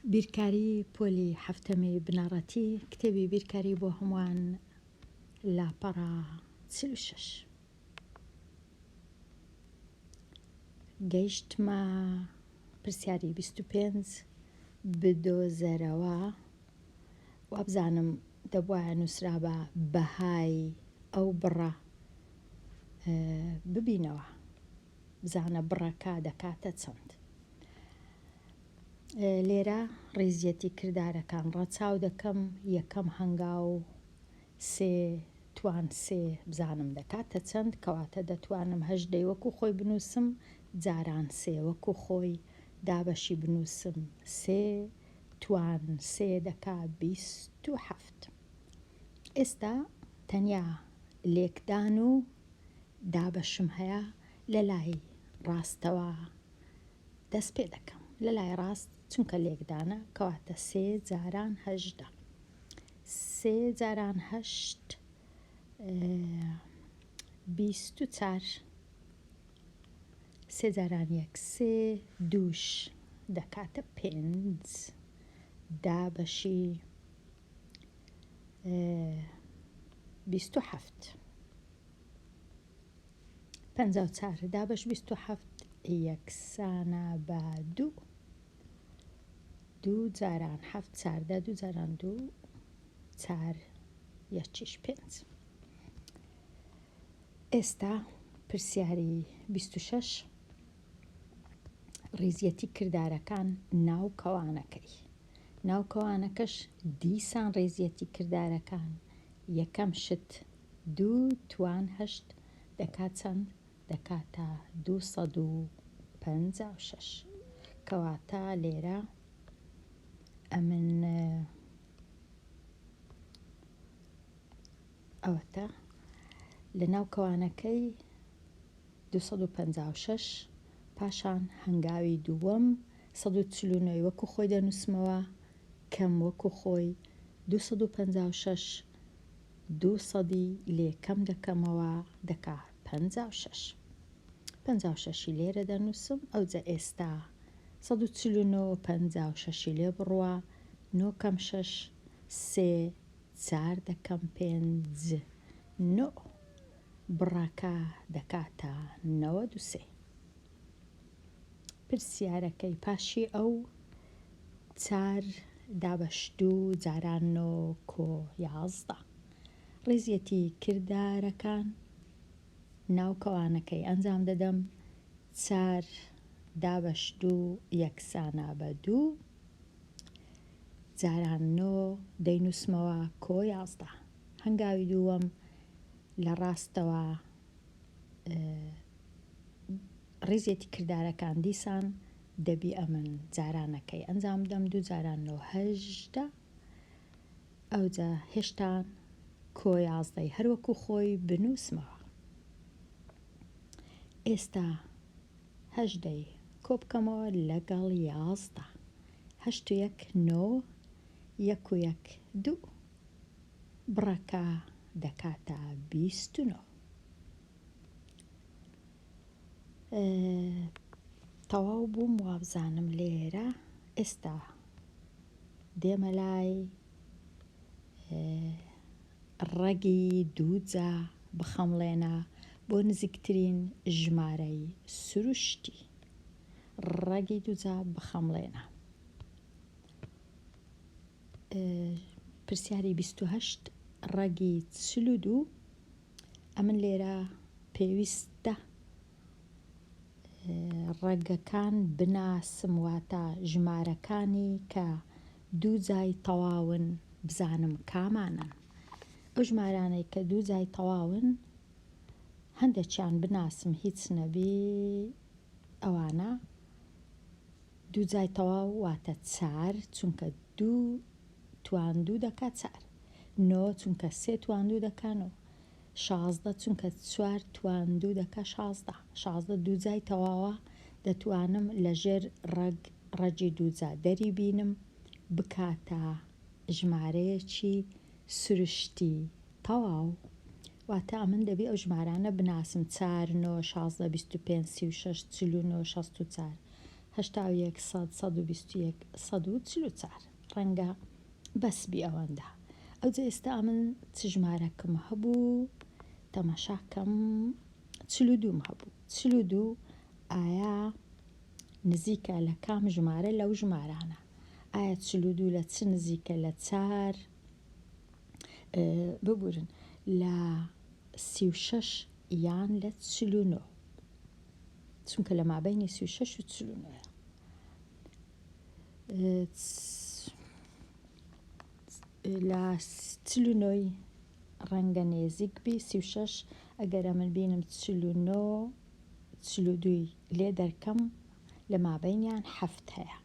بیرکاری پۆلی حەفتەمی بنەڕەتی کتێبی بیرکاری بۆ هەمووان لاپەڕە 46. گەیشتمە پرسیاری 25 بدۆزەرەوە وابزانم دەبوایە نووسرابا بەهای ئەو بڕە ببینەوە بزانە بڕەکە دەکاتە چەند. لێرە ڕیزیەتی کردارەکان ڕەچاو دەکەم یەکەم هەنگاو سێ توان سێ بزانم دەکاتە چەند کەواتە دەتوانم هەژدەی وەکو خۆی بنووسم جاران سێ وەکو خۆی دابەشی بنووسم سێ توان سێ دەکا 27 ئێستا تەنیا لێکدان و دابەشم هەیە لە لای ڕاستەوە دەست پێ دەکەم لە لای ڕاست چونکە لێکدانە کەواتە سێ جاران 18 سێ جاران هەشت 24 سێ جاران یەک سێ دووش دەکاتە پێنج دابەشی 27 54 دابەش 27 یەکسانە بە دوو دوو جاران حەفت چاردە دوو جاران دوو چار یەکیش پێنج. ئێستا پرسیاری 26 ڕیزیەتی کردارەکان ناو کەوانەکەی ناو کەوانەکەش دیسان ڕیزیەتی کردارەکان یەکەم شت دوو توان هەشت دەکات چەند؟ دەکاتە 256 کەواتە لێرە ئەمن ئەوەتە لە ناو کەوانەکەی 256 پاشان هەنگاوی دووەم 149 وەکو خۆی دەنووسمەوە کەم وەکو خۆی 256 دوو سەدی لێ کەم دەکەمەوە دەکا 56 56 ی لێرە دەنووسم ئەوجە ئێستا 149 56 ی لێ بڕوا نۆ کەم شەش سێ چار دەکەم پێنج نۆ بڕەکە دەکاتە 93. پرسیارەکەی پاشی ئەو چار دابەش دوو جاران نۆ کۆ 11 ڕیزیەتی کردارەکان ناو کەوانەکەی ئەنجام دەدەم چار دابەش دوو یەکسانە بە دوو جاران نۆ دەینووسمەوە کۆ 11 هەنگاوی دووەم لە ڕاستەوە ڕیزێتی کردارەکان دیسان دەبی ئەمن جارانەکەی ئەنجام بدەم دوو جاران نۆ 18 ئەوجا هێشتان کۆ یازدەی هەروەکو خۆی بنووسمەوە ئێستا هەژدەی کۆ بکەمەوە لەگەڵ 11 هەشت و یەک نۆ یەک و یەک دوو بڕەکە دەکاتە 29. تەواو بووم وابزانم لێرە ئێستا دێمە لای ڕەگی دووجا بخەمڵێنە بۆ نزیکترین ژمارەی سروشتی ڕەگی دووجا بخەمڵێنە. پرسیاری 28 ڕەگی 42 ئەمن لێرە پێویستە ڕەگەکان بناسم واتە ژمارەکانی کە دوو جای تەواون بزانم کامانەن ئەو ژمارانەی کە دوو جای تەواون هەندێکیان بناسم هیچ نەبی ئەوانە دوو جای تەواو واتە چار چونکە دوو توان دوو دەکا چار نۆ چونکە سێ توان دوو دەکا نۆ 16 چونکە چوار توان دوو دەکا 16 16 دوو جای تەواوە دەتوانم لە ژێر ڕەگ ڕەگی دووجا دەری بینم بکاتە ژمارەیەکی سروشتی تەواو واتە ئەمن دەبی ئەو ژمارانە بناسم چار نۆ 16 25 36 49 64. 81 سەد 121 144 ڕەنگە بەس بی ئەوەندە. ئەوجە ئێستا ئەمن چ ژمارەکم هەبوو تەماشاکەم 42 م هەبوو 42 ئایا نزیکە لە کام ژمارە لەو ژمارانە ئایا 42 لە چ نزیکە لە چار ببورن لە 36 یان لە 49 چونکە لە مابەینی 36 و 49 لە 49 ی ڕەنگە نێزیک بی 36 ئەگەر ئەمن بینم 49 42 ی لێ دەرکەم لە مابەینیان حەفت هەیە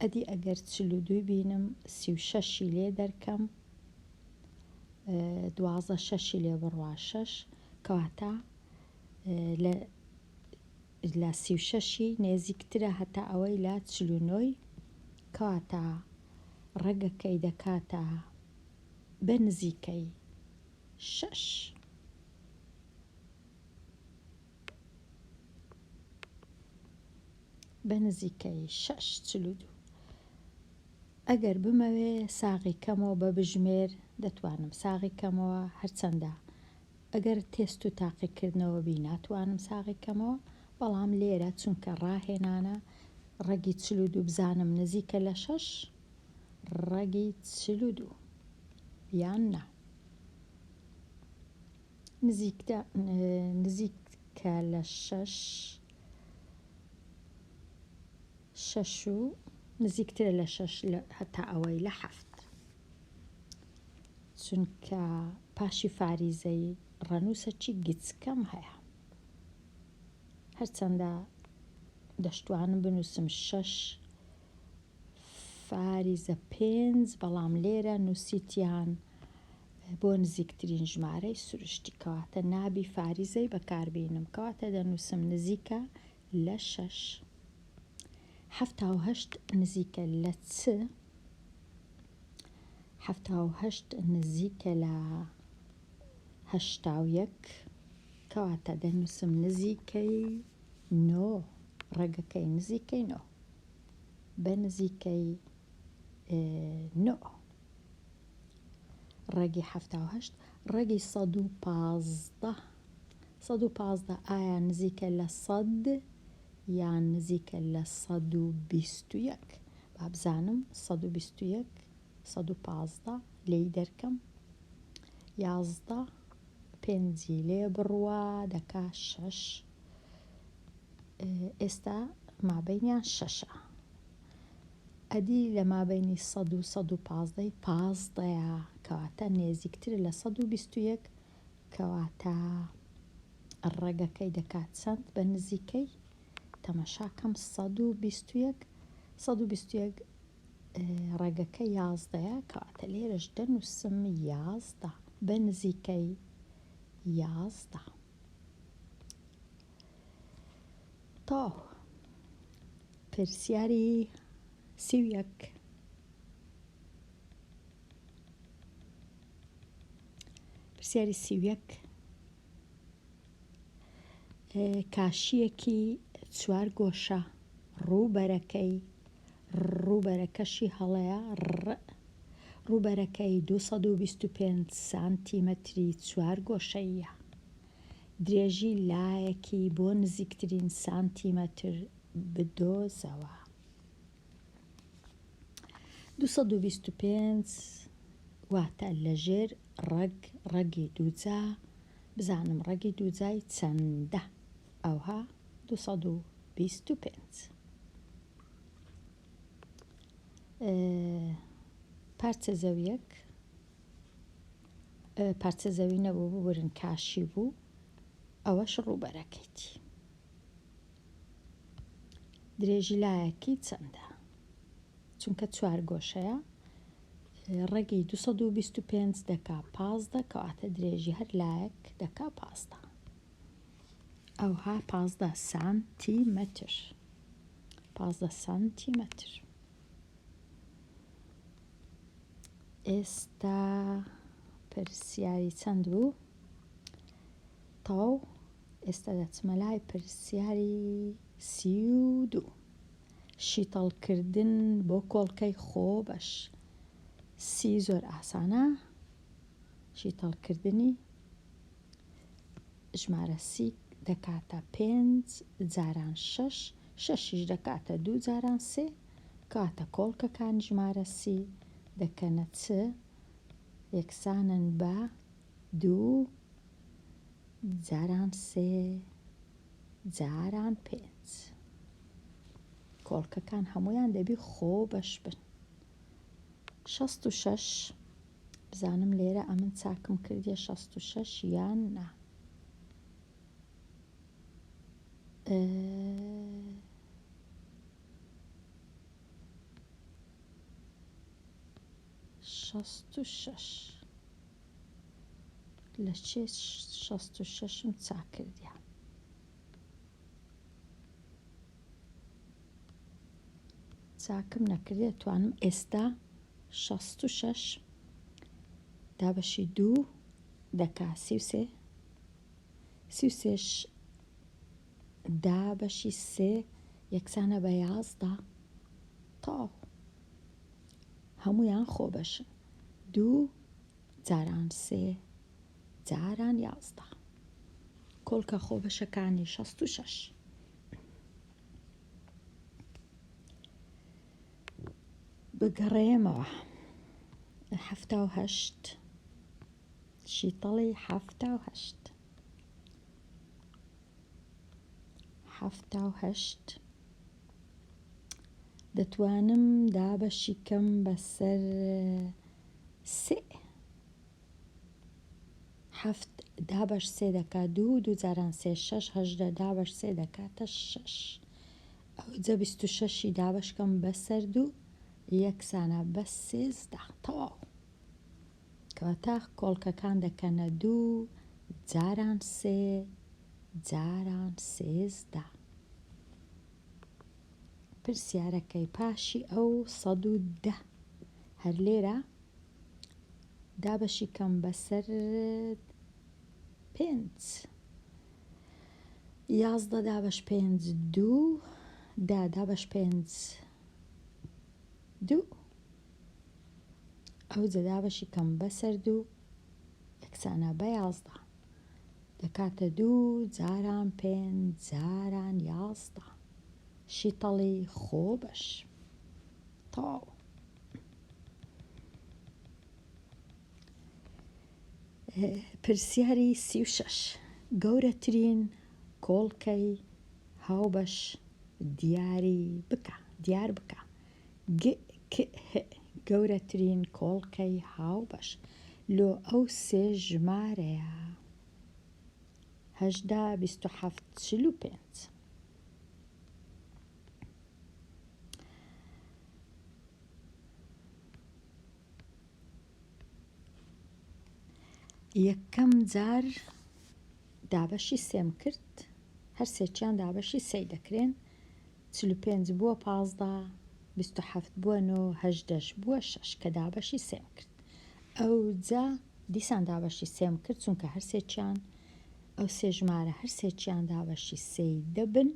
ئەدی ئەگەر 42 ی بینم 36 ی لێ دەرکەم 12 شەشی لێ بڕوا شەش کەواتە لە لە 36 ی نێزیکترە هەتا ئەوەی لە 49 ی کەواتە ڕەگەکەی دەکاتە بە نزیکەی شەش. بە نزیکەی شەش 42. ئەگەر بمەوێ ساغی کەمەوە بە بژمێر دەتوانم ساغی کەمەوە هەرچەندە ئەگەر تێست و تاقیکردنەوە بی ناتوانم ساغی کەمەوە بەڵام لێرە چونکە ڕاهێنانە ڕەگی 42 بزانم نزیکە لە شەش ڕەگی 42 یان نا نزیکتە نزیکە لە شەش شەش و نزیکترە لە شەش هەتا ئەوەی لە حەفت چونکە پاشی فاریزەی ڕەنووسەکی گچکەم هەیە هەرچەندە دەشتوانم بنووسم شەش فاریزە پێنج بەڵام لێرە نووسیتیان بۆ نزیکترین ژمارەی سروشتی کەواتە نابی فاریزەی بەکاربینم کەواتە دەنووسم نزیکە لە شەش 78 نزیکە لە چ 78 نزیکە لە 81 کەواتە دەنووسم نزیکەی نۆ ڕەگەکەی نزیکەی نۆ بە نزیکەی نۆ ڕەگی 78 ڕەگی 115 115 ئایا نزیکە لە سەد یان نزیکە لە 121 با بزانم 121 115 لێی دەرکەم یازدە پێنجی لێ بڕوا دەکا شەش ئێستا مابەینیان شەشە ئەدی لە مابەینی سەد و سەد و پازدەی پازدەیە کەواتە نێزیکترە لە 121 کەواتە ڕەگەکەی دەکات چەند بە نزیکەی تەماشاکەم 121 121 ڕەگەکە یازدەیە کەواتە لێرەش دەنووسم یازدە بە نزیکەی یازدە تەواو پرسیاری 31 پرسیاری 31 کاشییەکی چوار گۆشە ڕووبەرەکەی ڕووبەرەکەشی هەڵەیە ڕ ڕووبەرەکەی 225 سانتیمەتری چوار گۆشەییە درێژی لایەکی بۆ نزیکترین سانتیمەتر بدۆزەوە. 225 واتە لەژێر ڕەگ ڕەگی دووجا بزانم ڕەگی دووجای چەندە ئەوها 225 پارچە زەویەک پارچە زەوی نەبوو ببورن کاشی بوو ئەوەش ڕووبەرەکەیتی درێژی لایەکی چەندە چونکە چوار گۆشەیە ڕەگی 225 دەکا پازدە کەواتە درێژی هەر لایەک دەکا پازدە ئەوها پازدە سانتیمەتر پازدە سانتیمەتر ئێستا پرسیاری چەند بوو؟ تەواو ئێستا دەچمە لای پرسیاری. 32. شیتەڵکردن بۆ کۆڵکەی خۆبەش. سی زۆر ئاسانە شیتەڵکردنی ژمارە سی دەکاتە پێنج جاران شەش، شەشیش دەکاتە دوو جاران سێ، کەواتە کۆڵکەکانی ژمارە سی دەکەنە چ؟ یەکسانن بە دوو جاران سێ جاران پێنج. کۆڵکەکان هەموویان دەبی خۆبەش بن. 66 بزانم لێرە ئەمن چاکم کردیە 66 یان نا. 66 لە چێ 66م چاک کردیە؟ چاکم نەکردیە توانم ئێستا 66 دابەشی دوو دەکا 33 33ش دابەشی سێ یەکسانە بە 11 تەواو هەموویان خۆبەشن دوو جاران سێ جاران 11 کۆڵکە خۆبەشەکانی 66 بگەڕێمەوە 78 شیتەڵی 78 78 دەتوانم دابەشی کەم بەسەر سێ حەفت دابەش سێ دەکا دوو دوو جاران سێ شەش 18 دابەش سێ دەکاتە شەش ئەوجە 26ی دابەش کەم بەسەر دوو یەکسانە بە 13 تەواو کەواتە کۆڵکەکان دەکەنە دوو جاران سێ جاران 13 پرسیارەکەی پاشی ئەو 110 هەر لێرە دابەشی کەم بەسەر پێنج 11 دابەش پێنج دوو دا دابەش پێنج دوو ئەوجە دابەشی کەم بەسەر دوو یەکسانە بە 11 دەکاتە دوو جاران پێنج جاران 11 شیتەڵی خۆبەش تەواو. پرسیاری 36 گەورەترین کۆڵکەی هاوبەش دیاری بکە دیار بکە گ ک ه گەورەترین کۆڵکەی هاوبەش لۆ ئەو سێ ژمارەیە 18 27 45 یەکەم جار دابەشی سێم کرد هەر سێکیان دابەشی سێی دەکرێن 45 بووە 15 27 بووە 9 هەژدەش بووە شەش کە دابەشی سێم کرد ئەوجا دیسان دابەشی سێم کرد چونکە هەر سێکیان ئەو سێ ژمارە هەر سێکیان دابەشی سێی دەبن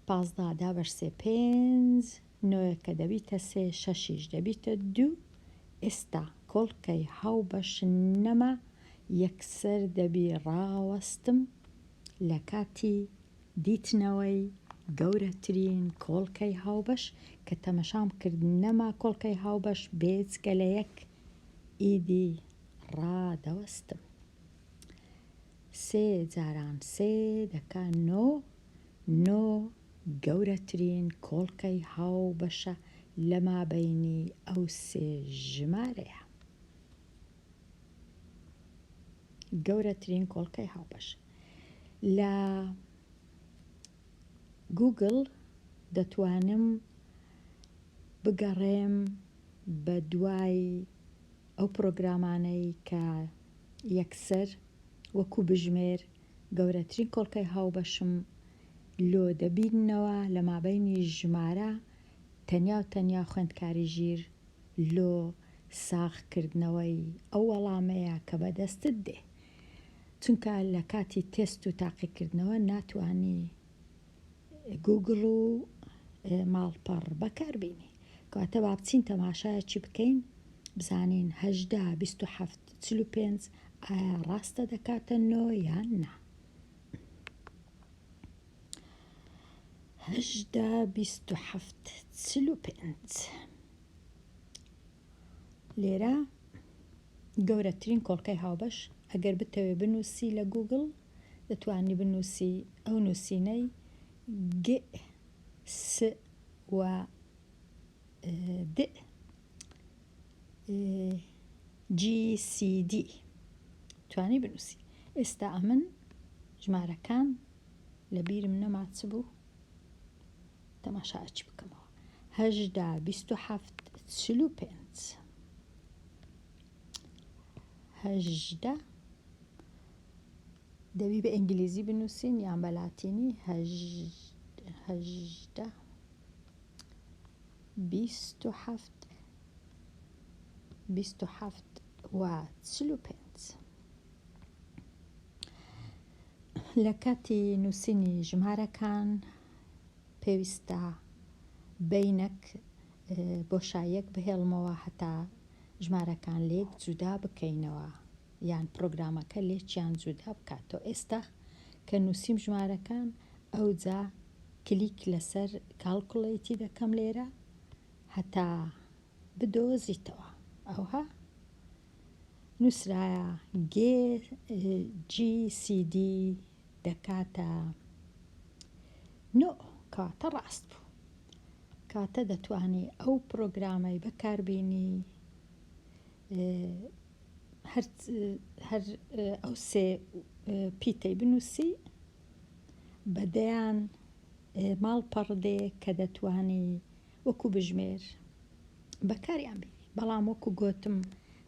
15 دابەش سێ پێنج نۆیەکە دەبیتە سێ شەشیش دەبیتە دوو ئێستا کۆڵکەی هاوبەش نەما یەکسەر دەبی ڕاوەستم لە کاتی دیتنەوەی گەورەترین کۆڵکەی هاوبەش کە تەمەشام کرد نەما کۆڵکەی هاوبەش بێجگە لە یەک ئیدی ڕادەوەستم سێ جاران سێ دەکا نۆ نۆ گەورەترین کۆڵکەی هاوبەشە لە مابەینی ئەو سێ ژمارەیە. گەورەترین کۆڵکەی هاوبەش لە گوگڵ دەتوانم بگەڕێم بە دوای ئەو پرۆگرامانەی کە یەکسەر وەکو بژمێر گەورەترین کۆڵکەی هاوبەشم لۆ دەبیننەوە لە مابەینی ژمارە تەنیا و تەنیا خوێندکاری ژیر لۆ ساغ کردنەوەی ئەو وەڵامەیە کە بەدەستت دێ چونکە لە کاتی تێست و تاقیکردنەوە ناتوانی. گوگڵ و ماڵپەڕ بەکاربینی. کەواتە با بچین تەماشایەکی بکەین بزانین 18 27 45 ئایا ڕاستە دەکاتە نۆ یان نا. 18 27 45 لێرە گەورەترین کۆڵکەی هاوبەش ئەگەر بتەوێ بنووسی لە گوگڵ دەتوانی بنووسی ئەو نووسینەی گ س و د جی سی دی توانی بنووسی. ئێستا ئەمن ژمارەکان لە بیرم نەما چ بوو تەماشاچی بکەمەوە 18 27 45 18 دەبی بە ئینگلیزی بنووسین یان بە لاتینی 18 27 27 و 45. لە کاتی نووسینی ژمارەکان پێویستە بەینەک بۆشاییەک بهێڵمەوە هەتا ژمارەکان لێک جودا بکەینەوە یان پرۆگرامەکە لێکیان جودا بکاتەوە. ئێستا کە نووسیم ژمارەکان ئەوجا کلیک لەسەر calculate ی دەکەم لێرە هەتا بدۆزیتەوە. ئەوها نووسرایە گێ جی سی دی دەکاتە نۆ، کەواتە ڕاست بوو. کاتە دەتوانی ئەو پرۆگرامەی بەکاربینی هەر هەر ئەو سێ پیتەی بنووسی بە دەیان ماڵپەڕ دێ کە دەتوانی وەکو بژمێر بەکاریان بینی. بەڵام وەکو گۆتم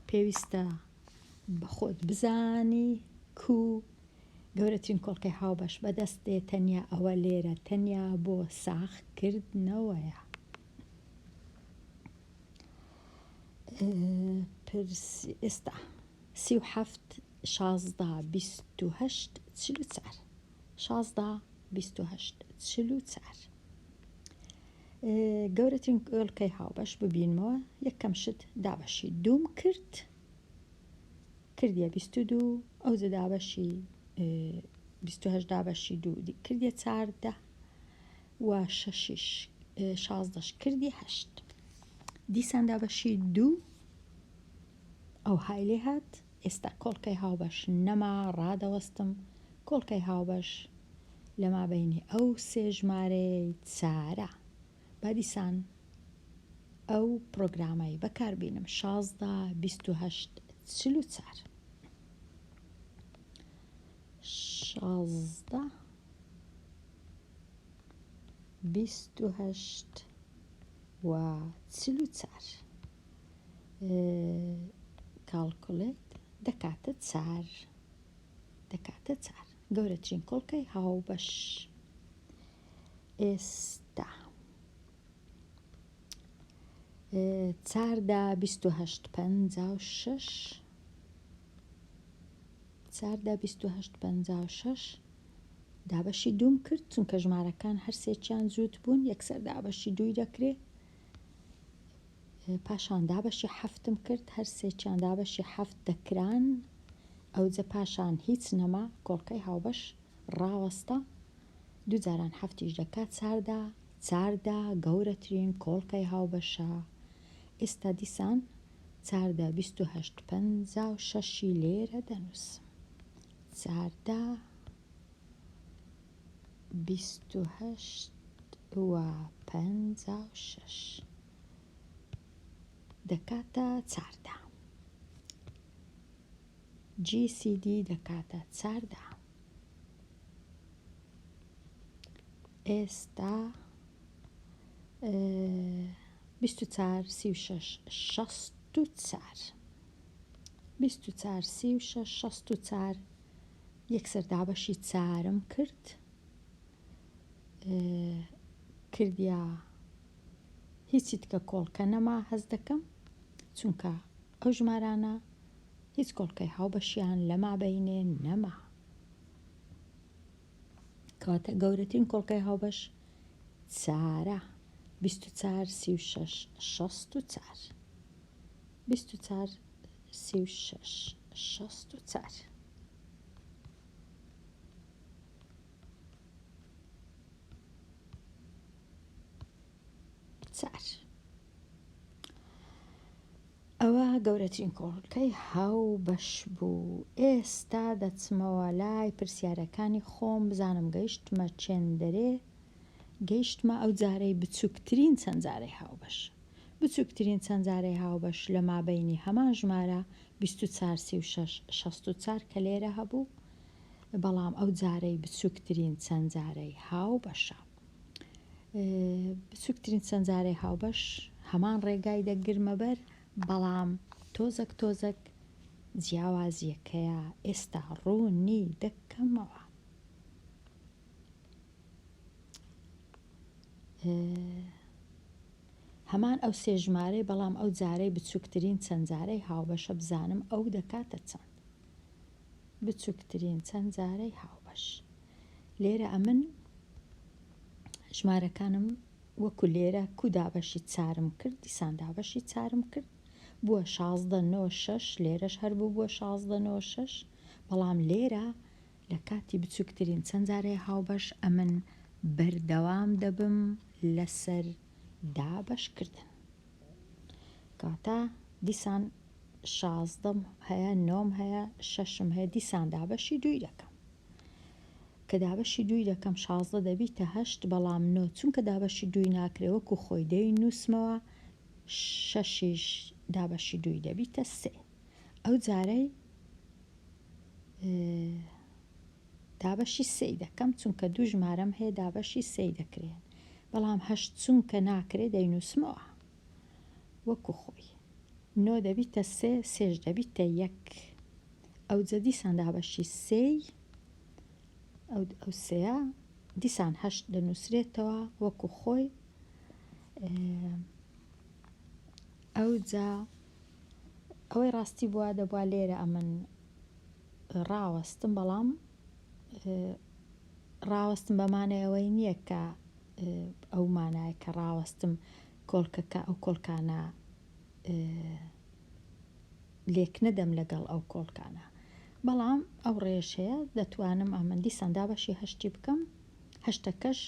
پێویستە بە خۆت بزانی کو گەورەترین کۆڵکەی هاوبەش بەدەست دێ تەنیا ئەوە لێرە تەنیا بۆ ساغ کردنەوەیە. پرس ئێستا 37 16 28 44 16 28 44 گەورەترین کۆڵکەی هاوبەش ببینمەوە یەکەم شت دابەشی دووم کرد کردیە 22 ئەوجە دابەشی 28 دابەشی دوو کردیە 14 و شەشیش شازدەش کردی هەشت دیسان دابەشی دوو ئەوهای لێ هات. ئێستا کۆڵکەی هاوبەش نەما ڕادەوەستم کۆڵکەی هاوبەش لە مابەینی ئەو سێ ژمارەیەی چارە با دیسان ئەو پرۆگرامەی بەکاربینم 16 28 44 16 28 و 44 calculate دەکاتە چار دەکاتە چار گەورەترین کۆڵکەی هاوبەش ئێستا چاردا 28 56 چاردا 28 56 دابەشی دووم کرد چونکە ژمارەکان هەرسێکیان جووت بوون یەکسەر دابەشی دووی دەکرێ. پاشان دابەشی حەفتم کرد هەرسێکیان دابەشی حەفت دەکران ئەوجە پاشان هیچ نەما کۆڵکەی هاوبەش ڕاوەستا دوو جاران حەفتیش دەکات چاردا چاردا گەورەترین کۆڵکەی هاوبەشە ئێستا دیسان چاردا 28 56ی لێرە دەنووسم چاردا 28 و 56 دەکاتە چاردە. GCD دەکاتە چاردە. ئێستا 24 36 64 24 36 64 یەکسەر دابەشی چارم کرد کردیا هیچی تکە کۆڵکە نەما هەست دەکەم چونکە ئەو ژمارانە هیچ کۆڵکەی هاوبەشیان لە مابەینێ نەما. کەواتە گەورەترین کۆڵکەی هاوبەش. چارە. 24 36 64. 24 36 64. چار. ئەوە گەورەترین کۆڵکەی هاوبەش بوو. ئێستا دەچمەوە لای پرسیارەکانی خۆم بزانم گەیشتمە چێندەرێ. گەیشتمە ئەو جارەی بچووکترین چەند جارەی هاوبەش. بچووکترین چەند جارەی هاوبەش لە مابەینی هەمان ژمارە 24 36 64 کە لێرە هەبوو، بەڵام ئەو جارەی بچووکترین چەند جارەی هاوبەشە. بچووکترین چەند جارەی هاوبەش هەمان ڕێگای دەگرمە بەر، بەڵام تۆزەک تۆزەک جیاوازییەکەیە ئێستا ڕوونی دەکەمەوە. هەمان ئەو سێ ژمارەی بەڵام ئەو جارەی بچووکترین چەند جارەی هاوبەشە بزانم ئەو دەکاتە چەند. بچووکترین چەند جارەی هاوبەش. لێرە ئەمن ژمارەکانم وەکو لێرە کو دابەشی چارم کرد دیسان دابەشی چارم کرد بووە 16 نۆ شەش لێرەش هەر بوو بووە 16 نۆ شەش بەڵام لێرە لە کاتی بچووکترین چەند جارەی هاوبەش ئەمن بەردەوام دەبم لەسەر دابەشکردن. کەواتە دیسان شازدەم هەیە نۆم هەیە شەشم هەیە دیسان دابەشی دووی دەکەم. کە دابەشی دووی دەکەم 16 دەبیتە هەشت بەڵام نۆ چونکە دابەشی دووی ناکرێ وەکو خۆی دەینووسمەوە شەشیش دابەشی دووی دەبیتە سێ. ئەو جارەی دابەشی سێی دەکەم چونکە دوو ژمارەم هەیە دابەشی سێی دەکرێن بەڵام هەشت چونکە ناکرێ دەینووسمەوە وەکو خۆی نۆ دەبیتە سێ سێش دەبیتە یەک ئەوجە دیسان دابەشی سێی ئەو سێیە دیسان هەشت دەنووسرێتەوە وەکو خۆی ئەوجا ئەوەی ڕاستی بووە دەبوا لێرە ئەمن ڕاوەستم بەڵام ڕاوەستم بە مانای ئەوەی نییە کە ئەو مانای کە ڕاوەستم کۆڵکەکە ئەو کۆڵکانە لێک نەدەم لەگەڵ ئەو کۆڵکانە بەڵام ئەو ڕێژەیە دەتوانم ئەمن دیسان دابەشی هەشتی بکەم هەشتەکەش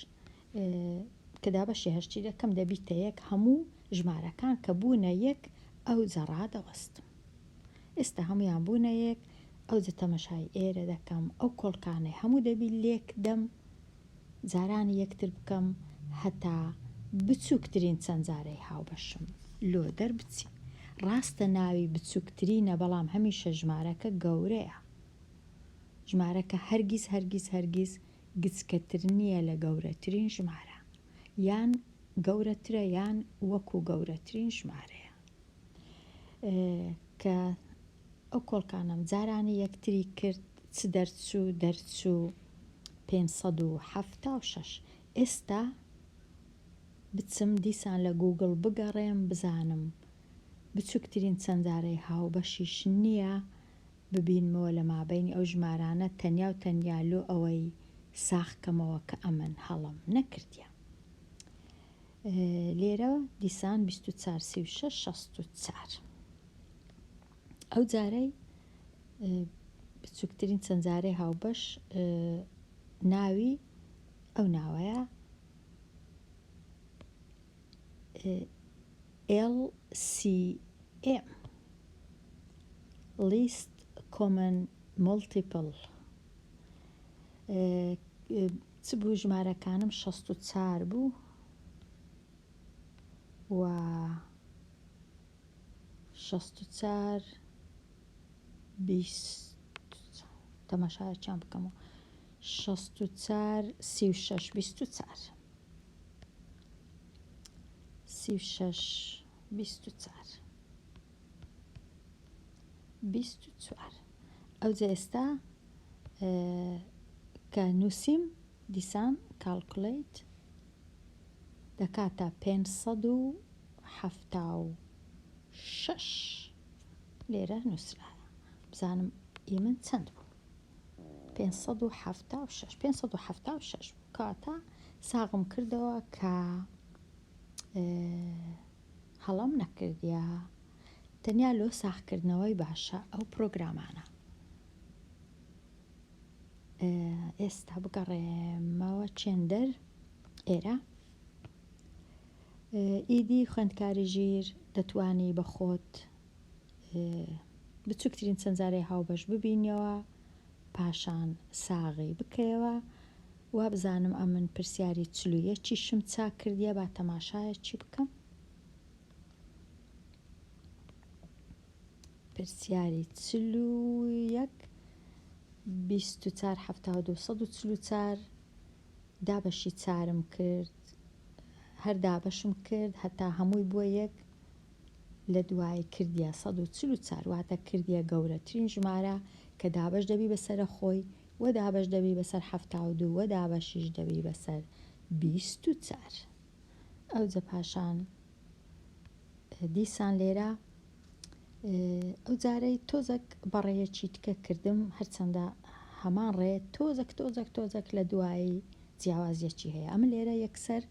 کە دابەشی هەشتی دەکەم دەبیتە یەک هەموو ژمارەکان کە بوونە یەک ئەوجە ڕادەوەستم ئێستا هەموویان بوونە یەک ئەوجە تەمەشای ئێرە دەکەم ئەو کۆڵکانەی هەموو دەبی لێک دەم جارانی یەکتر بکەم هەتا بچووکترین چەند جارەی هاوبەشم لۆ دەربچی ڕاستە ناوی بچووکترینە بەڵام هەمیشە ژمارەکە گەورەیە ژمارەکە هەرگیز هەرگیز هەرگیز گچکەتر نییە لە گەورەترین ژمارە یان گەورەترە یان وەکو گەورەترین ژمارەیە کە ئەو کۆڵکانەم جارانی یەکتری کرد چ دەرچوو دەرچوو 576 ئێستا بچم دیسان لە گوگڵ بگەڕێم بزانم بچووکترین چەند جارەی هاوبەشیش نییە ببینمەوە لە مابەینی ئەو ژمارانە تەنیا و تەنیا لۆ ئەوەی ساغ کەمەوە کە ئەمن هەڵەم نەکردیە. لێرە دیسان 24 36 64 ئەو جارەی بچووکترین چەند جارەی هاوبەش ناوی ئەو ناوەیە LCM Least Common Multiple چ بوو ژمارەکانم 64 بوو و 64 20 تەماشایەکیان بکەمەوە 64 36 24 36 24 24 ئەوجە ئێستا کە نووسیم دیسان calculate دەکاتە 576 لێرە نووسرایە بزانم ئی من چەند بوو 576 576 بوو کەواتە. ساغم کردەوە کە هەڵەم نەکردیە تەنیا لۆ ساغکردنەوەی باشە ئەو پرۆگرامانە. ئێستا بگەڕێمەوە چێندەر ئێرە ئیدی خوێندکاری ژیر دەتوانی بە خۆت بچووکترین چەند جارەی هاوبەش ببینیەوە پاشان ساغی بکەیەوە وابزانم ئەمن پرسیاری چلویەکیشم چاک کردیە با تەماشایەکی بکەم. پرسیاری 41 24 72 144 دابەشی چارم کرد هەر دابەشم کرد هەتا هەمووی بووە یەک لە دوای کردیە 144 واتە کردیە گەورەترین ژمارە کە دابەش دەبی بەسەرە خۆی و دابەش دەبی بەسەر 72 و دابەشیش دەبی بەسەر 24 ئەوجە پاشان دیسان لێرە ئەو جارەی تۆزەک بەڕێیەکی تکە کردم هەرچەندە هەمان ڕێ تۆزەک تۆزەک تۆزەک لە دوایی جیاوازیەکی هەیە ئەمن لێرە یەکسەر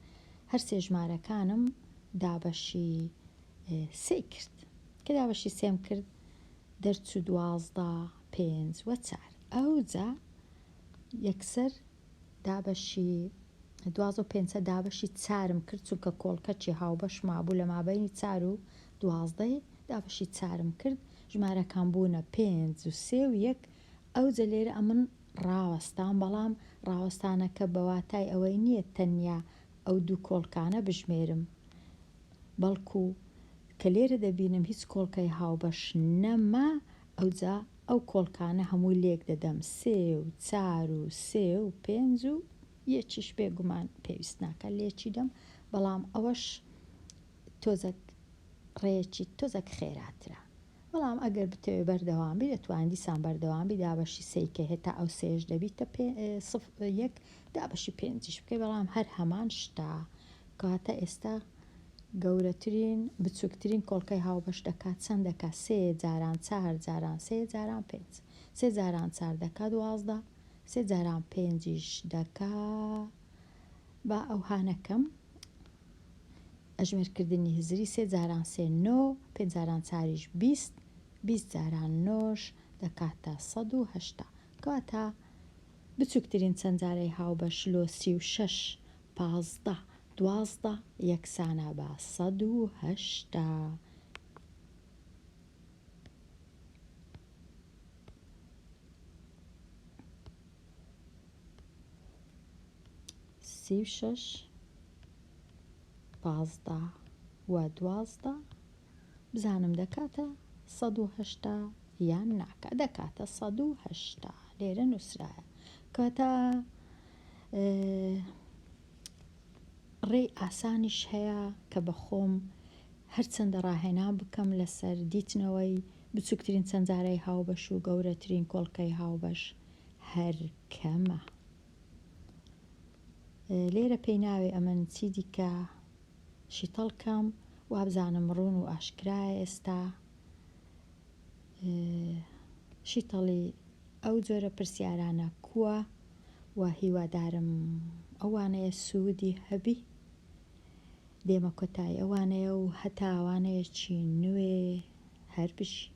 هەر سێ ژمارەکانم دابەشی سێ کرد کە دابەشی سێم کرد دەرچوو 12 پێنج وە چار ئەوجا یەکسەر دابەشی 12 و پێنچە دابەشی چارم کرد چونکە کۆڵکەکی هاوبەش مابوو لە مابەینی چار و دوازدەی دابەشی چارم کرد ژمارەکان بوونە پێنج و سێ و یەک ئەوجە لێرە ئەمن ڕاوەستام بەڵام ڕاوەستانەکە بە واتای ئەوەی نییە تەنیا ئەو دوو کۆڵکانە بژمێرم بەڵکو کە لێرە دەبینم هیچ کۆڵکەی هاوبەش نەما ئەوجا ئەو کۆڵکانە هەمووی لێک دەدەم سێ و چار و سێ و پێنج و یەکیش بێگومان پێویست ناکە لێکی دەم بەڵام ئەوەش تۆزەک ڕێیەکی تۆزەک خێراترە بەڵام ئەگەر بتەوێ بەردەوام بی دەتوانی دیسان بەردەوام بی دابەشی سێی کەی هەتا ئەو سێیەش دەبیتە پێ سف یەک دابەشی پێنجیش بکەی بەڵام هەر هەمان شتە کەواتە ئێستا گەورەترین بچووکترین کۆڵکەی هاوبەش دەکات چەند دەکات سێ جاران چار جاران سێ جاران پێنج سێ جاران چار دەکات 12 سێ جاران پێنجیش دەکا با ئەوها نەکەم ئەژمێرکردنی هزری سێ جاران سێ نۆ، پێنج جاران چاریش 20، 20 جاران نۆش دەکاتە 180. کەواتە بچووکترین چەند جارەی هاوبەش لۆ 36، 15، 12 یەکسانە بە 180. 36، 15 و 12 بزانم دەکاتە 180 یان ناکا دەکاتە 180 لێرە نووسرایە کەواتە ڕێی ئاسانیش هەیە کە بە خۆم هەرچەندە ڕاهێنان بکەم لەسەر دیتنەوەی بچووکترین چەند جارەی هاوبەش و گەورەترین کۆڵکەی هاوبەش هەر کەمە. لێرە پێی ناوێ ئەمن چی دیکە شیتەڵ کەم وابزانم ڕوون و ئاشکرایە ئێستا شیتەڵی ئەو جۆرە پرسیارانە کووە و هیوادارم ئەو وانەیە سوودی هەبی دێمە کۆتایی ئەو وانەیە و هەتا وانەیەکی نوێ هەر بژی.